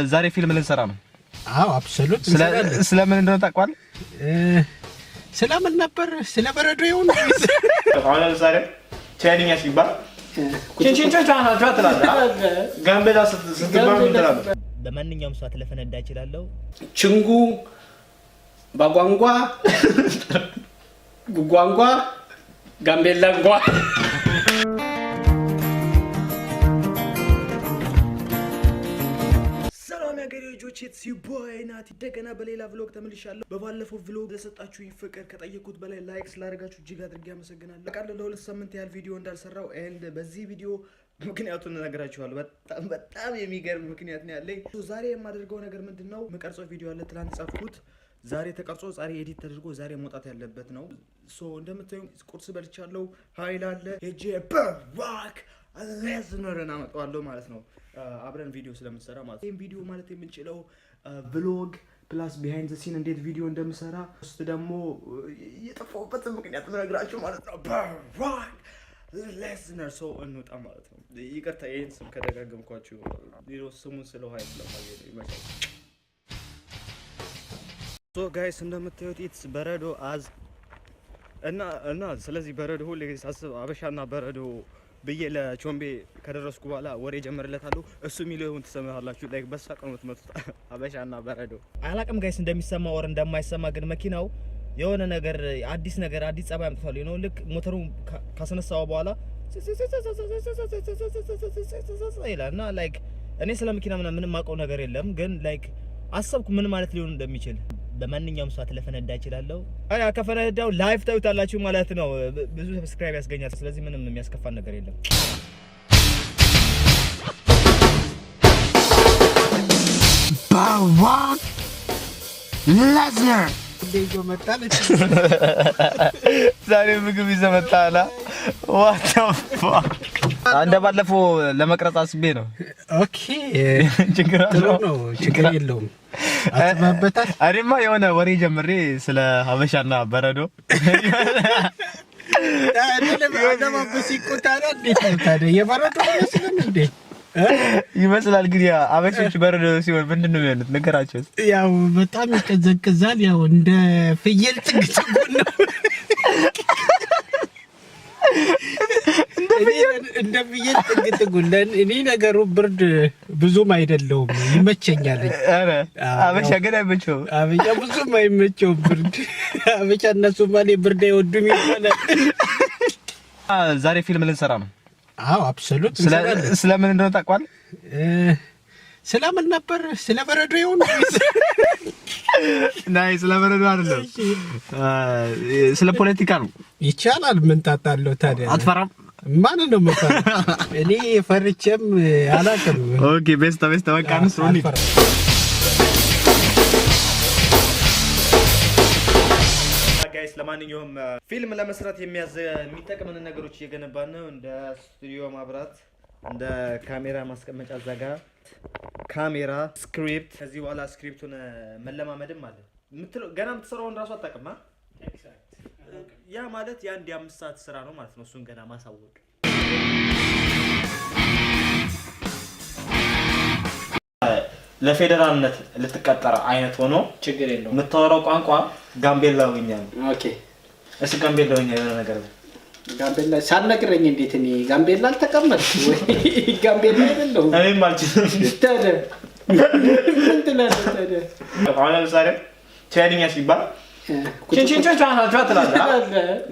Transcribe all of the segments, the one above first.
ዛሬ ፊልም ልንሰራ ነው። አዎ፣ absolute። ስለምን እንደሆነ ታውቀዋለህ? ስለምን ነበር? ስለ በረዶ ይሁን? አሁን ለምሳሌ ቻይንኛ ሲባል ቺንቺንቾ ትላለህ። ጋምቤላ ስትባል ምን ትላለህ? በማንኛውም ሰዓት ልፈነዳ እችላለሁ። ችንጉ ባጓንጓ ጉጓንጓ ጋምቤላ ጓ። ሰላም ያገሬ ልጆች፣ it's your boy ናቲ፣ እንደገና በሌላ vlog ተመልሻለሁ። በባለፈው vlog ለሰጣችሁኝ ፍቅር፣ ከጠየኩት በላይ like ስላደረጋችሁ እጅግ አድርጌ አመሰግናለሁ። አውቃለሁ ለ2 ሳምንት ያህል ቪዲዮ እንዳልሰራው and በዚህ ቪዲዮ ምክንያቱን እነግራችኋለሁ። በጣም በጣም የሚገርም ምክንያት ነው ያለኝ። ዛሬ የማደርገው ነገር ምንድን ነው? የምቀርጸው ቪዲዮ አለ፣ ትላንት ጻፍኩት። ዛሬ ተቀርጾ፣ ዛሬ edit ተደርጎ፣ ዛሬ መውጣት ያለበት ነው። So እንደምታዩ ቁርስ በልቻለሁ። ሀይል አለ። ሄጄ በሮክ ሌዝነርን አመጣዋለሁ ማለት ነው። አብረን ቪዲዮ ስለምንሰራ ማለት ነው። ይህም ቪዲዮ ማለት የምንችለው vlog plus behind the scene እንዴት ቪዲዮ እንደምሰራ ውስጥ ደግሞ የጠፋሁበትን ምክንያት ምነግራችሁ ማለት ነው። በሮክ ሌዝነር ሰው እንውጣ ማለት ነው። ይቅርታ ይህን ስም ከደጋገምኳችሁ ስሙን ስለ ውሃ ስለማገኘው ይመቻል። So guys፣ እንደምታዩት it's በረዶ as እና ስለዚህ በረዶ ሁሌ ጊዜ ሳስብ አበሻና በረዶ ብዬ ለቾምቤ ከደረስኩ በኋላ ወሬ ጀምርለታለሁ። እሱ የሚለውን ትሰማላችሁ። Like በሳቅ ነው የምትመጡት። አበሻና በረዶ። አላቅም guys እንደሚሰማ or እንደማይሰማ፣ ግን መኪናው የሆነ ነገር አዲስ ነገር አዲስ ጸባይ አምጥቷል። ልክ ሞተሩን ካስነሳው በኋላ ይላል እና like እኔ ስለ መኪና ምናምን ምንም አውቀው ነገር የለም፣ ግን like አሰብኩ ምን ማለት ሊሆን እንደሚችል። በማንኛውም ሰዓት ልፈነዳ እችላለሁ። አያ ከፈነዳው live ታዩታላችሁ ማለት ነው። ብዙ subscribe ያስገኛል። ስለዚህ ምንም የሚያስከፋን ነገር የለም። ባዋክ ሌዝነር ይዞ መጣለች። ዛሬ ምግብ ይዘህ መጣህ? What the fuck! እንደ ባለፈው ለመቅረጽ አስቤ ነው። Okay። ችግር ጥሩ አለው? ነው፣ ችግር የለውም። አስበህበታል? እኔማ የሆነ ወሬ ጀምሬ ስለ ሀበሻና በረዶ። አለባበስ እኮ ታዲያ እንዴት ነው ታዲያ? የበረዶ አይመስልም እንዴ? ይመስላል። ግን ያ አበሾች በረዶ ሲሆን ምንድን ነው የሚሆኑት? ንገራቸው። ያው በጣም ይቀዘቅዛል። ያው እንደ ፍየል ጥግ ጥጉን ነው፣ እንደ ፍየል ጥግ ጥጉን። እኔ ነገሩ ብርድ ብዙም አይደለውም፣ ይመቸኛል። ኧረ አበሻ ግን አይመቸውም። አበሻ ብዙም አይመቸውም ብርድ። አበሻ እና ሶማሌ ብርድ አይወዱም ይባላል። ዛሬ ፊልም ልንሰራ ነው። አዎ፣ absolute። ስለምን እንደሆነ ታውቀዋለህ? ስለምን ነበር? ስለ በረዶ ይሁን? ናይ ስለ በረዶ አይደለም፣ ስለ ፖለቲካ ነው። ይቻላል። ምን ጣጣ አለው ታዲያ? አትፈራም? ማን ነው የምፈራው? እኔ ፈርቼም አላውቅም። Okay፣ ቤስታ ቤስታ፣ በቃ እንስሩ፣ እንሂድ። አልፈራም። Guys፣ ለማንኛውም ፊልም ለመስራት የሚጠቅምን ነገሮች እየገነባን ነው። እንደ ስቱዲዮ ማብራት፣ እንደ ካሜራ ማስቀመጫ፣ እዛ ጋ ካሜራ፣ script። ከዚህ በኋላ script ኡን መለማመድም አለ። ገና የምትሰራውን ራሱ አታውቅም። አ? ያ ማለት የአንድ የ5 ሰዓት ስራ ነው ማለት ነው። እሱን ገና ማሳወቅ። ለፌዴራልነት ልትቀጠር አይነት ሆኖ ችግር የለውም። የምታወራው ቋንቋ ጋምቤላዊኛ ነው። Okay። እሺ፣ ጋምቤላዊኛ የሆነ ነገር ነው። ጋምቤላ ሳትነግረኝ እንዴት እኔ ጋምቤላ አልተቀመጥኩ ወይ ጋምቤላ አይደለሁም። እኔም አልችልም። ታዲያ ምን ትላለህ ታዲያ? አሁን ለምሳሌ ቻይንኛ ሲባል ቺንቺንቾ ትላለህ።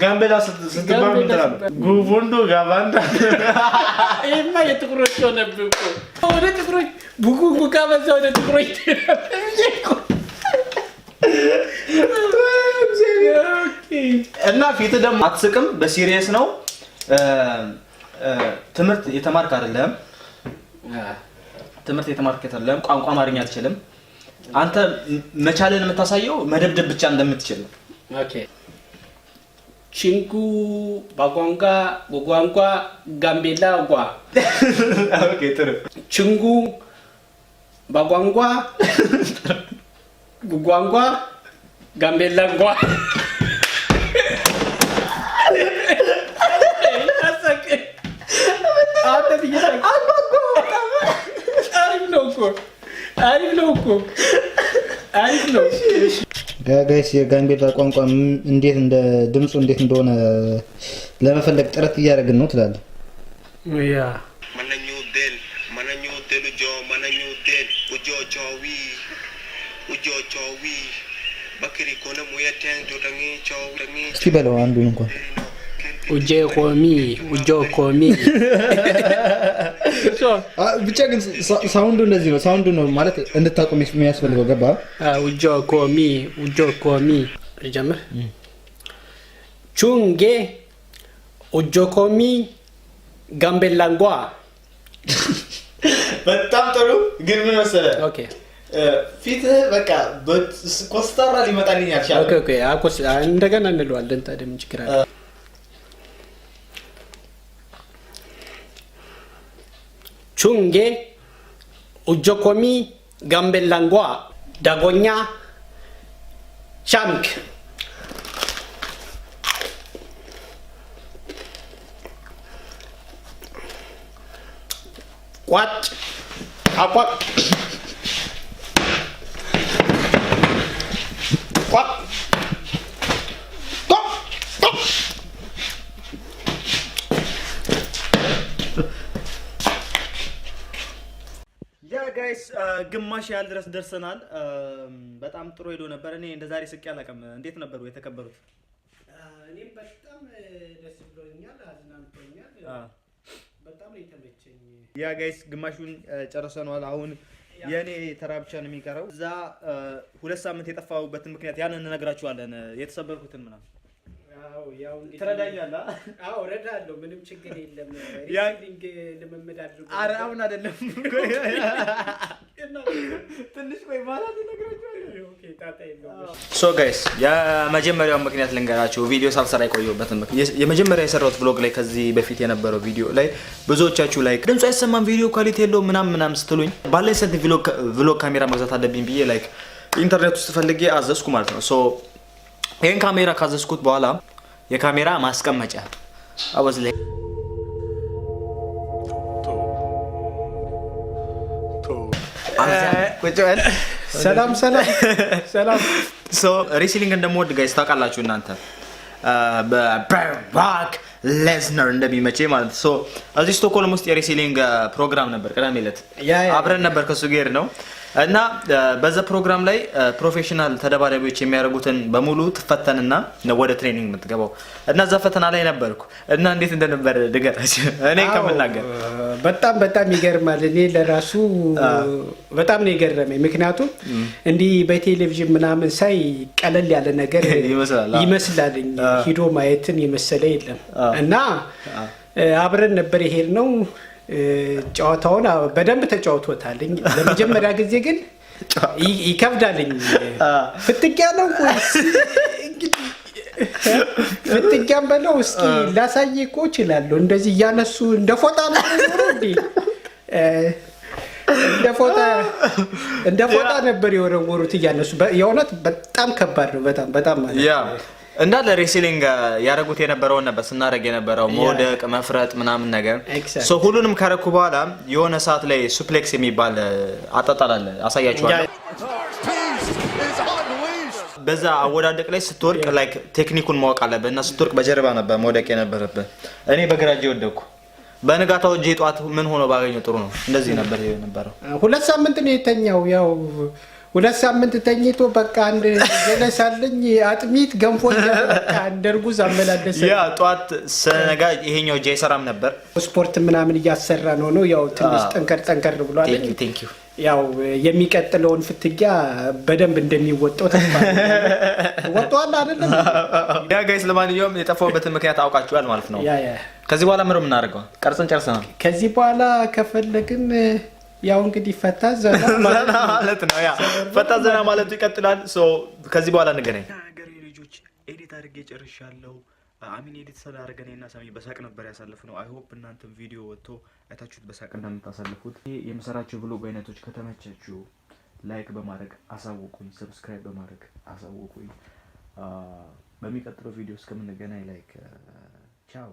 ጋምቤላ ስትባል ምን ትላለህ? ጉቡንዱ ጋባንዳ። ይሄማ የጥቁሮች ሆነብህ እኮ፣ ወደ ጥቁሮች ቡጉንጉ ካበዛ ወደ ጥቁሮች ትሄዳለህ እኮ። እና ፊት ደግሞ አትስቅም፣ በ serious ነው። ትምህርት የተማርክ አይደለም። ትምህርት የተማርክ አይደለም። ቋንቋ አማርኛ አትችልም። አንተ መቻልን የምታሳየው መደብደብ ብቻ እንደምትችል ነው። Okay፣ ቺንጉ ባጓንጓ ጉጓንጓ ጋምቤላ ጓ። Okay፣ ጥሩ። ችንጉ ባጓንጓ ጉጓንጓ ጋምቤላ ጓ። አሳቀኝ። አንተ ብዬሽ አሪፍ ነው እኮ። አሪፍ ነው እኮ፣ አሪፍ ነው። Guys፣ የጋምቤላ ቋንቋ እንዴት እንደ ድምፁ እንዴት እንደሆነ ለመፈለግ ጥረት እያደረግን ነው ትላለህ። Mananyudel, mananyudel ujo, mananyudel, ujo chowi, ujo chowi. Bakiri kona muya teng dotangi chow tangi. እስቲ በለው አንዱን እንኳን። ኡጄ ኮሚ፣ ኡጆ ኮሚ። ብቻ ግን sound ኡ እንደዚህ ነው። Sound ኡ ነው ማለት እንድታቆም የሚያስፈልገው፣ ገባ? ኡጆ ኮሚ፣ ኡጆ ኮሚ። ጀምር። ቹንጌ ኡጆ ኮሚ ጋምቤላንጓ። በጣም ጥሩ፣ ግን ምን መሰለህ፣ ፊትህ በቃ ኮስታራ ሊመጣልኝ አልቻለም። Okay፣ አኮስ እንደገና እንለዋለን። ታዲያ ምን ችግር አለ? ቹንጌ ኡጆኮሚ ጋምቤላንጓ ዳጎኛ ሻምክ። ቋጭ አቋ ቋ ቋ ቋ። Yeah guys፣ ግማሽ ያህል ድረስ ደርሰናል። በጣም ጥሩ ሄዶ ነበር። እኔ እንደ ዛሬ ስቄ አላውቅም። እንዴት ነበሩ የተከበሩት? እኔም በጣም ደስ ብሎኛል፣ አዝናንቶኛል። በጣም ነው የተመቸኝ። Yeah guys፣ ግማሹን ጨርሰነዋል። አሁን የእኔ ተራ ብቻ ነው የሚቀረው። እዛ 2 ሳምንት የጠፋሁበትን ምክንያት ያንን እንነግራችኋለን። የተሰበርኩትን ምናምን። አዎ፣ ያው እንግዲህ ትረዳኛለህ? አዎ፣ እረዳለሁ። ምንም ችግር የለም። Wrestling ልምምድ አድርጎ ኧረ አሁን አይደለም፣ ትንሽ ቆይ ማለት እነግራችኋለሁ። Okay፣ ጣጣ የለውም። So guys፣ የመጀመሪያውን ምክንያት ልንገራችሁ፣ ቪዲዮ ሳልሰራ የቆየሁበትን ምክንያት። የመጀመሪያ የሰራሁት vlog ላይ፣ ከዚህ በፊት የነበረው ቪዲዮ ላይ ብዙዎቻችሁ like ድምፁ አይሰማም፣ ቪዲዮ quality የለውም ምናምን ምናምን ስትሉኝ ባለኝ ሰንት vlog ካሜራ መግዛት አለብኝ ብዬ like ኢንተርኔት ውስጥ ፈልጌ አዘዝኩ ማለት ነው። So ይህን ካሜራ ካዘዝኩት በኋላ የካሜራ ማስቀመጫ አወዝ ላይ ቁጭ በል። ሰላም ሰላም ሰላም። So wrestling እንደምወድ guys ታውቃላችሁ እናንተ፣ በብሮክ ሌዝነር እንደሚመቸኝ ማለት ነው። So እዚህ ስቶክሆልም ውስጥ የ wrestling ፕሮግራም ነበር ቅዳሜ ዕለት፣ አብረን ነበር ከሱ ጋር ነው። እና በዛ ፕሮግራም ላይ professional ተደባዳቢዎች የሚያደርጉትን በሙሉ ትፈተንና ነው ወደ training የምትገባው። እና እዛ ፈተና ላይ ነበርኩ። እና እንዴት እንደነበር ንገራቸው እኔ ከምናገር። በጣም በጣም ይገርማል። እኔ ለራሱ በጣም ነው የገረመኝ። ምክንያቱም እንዲህ በቴሌቪዥን ምናምን ሳይ ቀለል ያለ ነገር ይመስላል። ይመስላልኝ፣ ሂዶ ማየትን የመሰለ የለም። እና አብረን ነበር የሄድነው። ጨዋታውን በደንብ ተጫውቶታልኝ። ለመጀመሪያ ጊዜ ግን ይከብዳልኝ። ፍትጊያ ነው ወይስ እንግዲህ ፍትጊያም በለው፣ እስኪ ላሳይ እኮ እችላለሁ። እንደዚህ እያነሱ እንደ ፎጣ ነው የሚወረወረው እንዴ? እንደ ፎጣ ነበር የወረወሩት እያነሱ። የእውነት በጣም ከባድ ነው። በጣም በጣም ማለት Yeah፣ እንዳለ wrestling ያደረጉት የነበረውን ነበር ስናደርግ የነበረው፣ መውደቅ፣ መፍረጥ ምናምን ነገር። So ሁሉንም ካረኩ በኋላ የሆነ ሰዓት ላይ suplex የሚባል አጣጣል አለ፣ አሳያችኋለሁ። በዛ አወዳደቅ ላይ ስትወድቅ like ቴክኒኩን ማወቅ አለብህ። እና ስትወድቅ በጀርባ ነበር መውደቅ የነበረብህ። እኔ በግራ እጄ ወደቅኩ። በንጋታው እጄ ጠዋት ምን ሆኖ ባገኘው ጥሩ ነው። እንደዚህ ነበር የነበረው። 2 ሳምንት ነው የተኛው። ያው 2 ሳምንት ተኝቶ በቃ አንድ ጀለስ አለኝ፣ አጥሚት ገንፎ በቃ እንደ እርጉዝ አመላለሰ። Yeah፣ ጠዋት ስነጋ ይሄኛው እጄ አይሰራም ነበር። ስፖርት ምናምን እያሰራ ነው፣ ያው ትንሽ ጠንከር ጠንከር ብሏል። Thank you. ያው የሚቀጥለውን ፍትጊያ በደንብ እንደሚወጣው ተስፋ ወጥቷል አይደለም? Yeah guys፣ ለማንኛውም የጠፋሁበትን ምክንያት አውቃችኋል ማለት ነው። Yeah. ከዚህ በኋላ ምነው የምናደርገው? ቀርጽን ጨርሰናል። ከዚህ በኋላ ከፈለግን ያው እንግዲህ ፈታ ዘና ዘና ማለት ነው። Yeah፣ ፈታ ዘና ማለቱ ይቀጥላል። So ከዚህ በኋላ እንገናኝ። ሀገሬ ልጆች፣ edit አድርጌ ጨርሻለሁ። I mean edit ስላደረገ እኔና ሳሚ በሳቅ ነበር ያሳለፍነው። I hope እናንተም ቪዲዮ ወጥቶ አይታችሁት በሳቅ እንደምታሳልፉት። ይህ የምሰራቸው vlog አይነቶች ከተመቻችሁ like በማድረግ አሳውቁኝ፣ subscribe በማድረግ አሳውቁኝ። በሚቀጥለው ቪዲዮ እስከምንገናኝ like ቻው።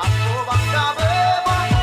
አበባ አበባ።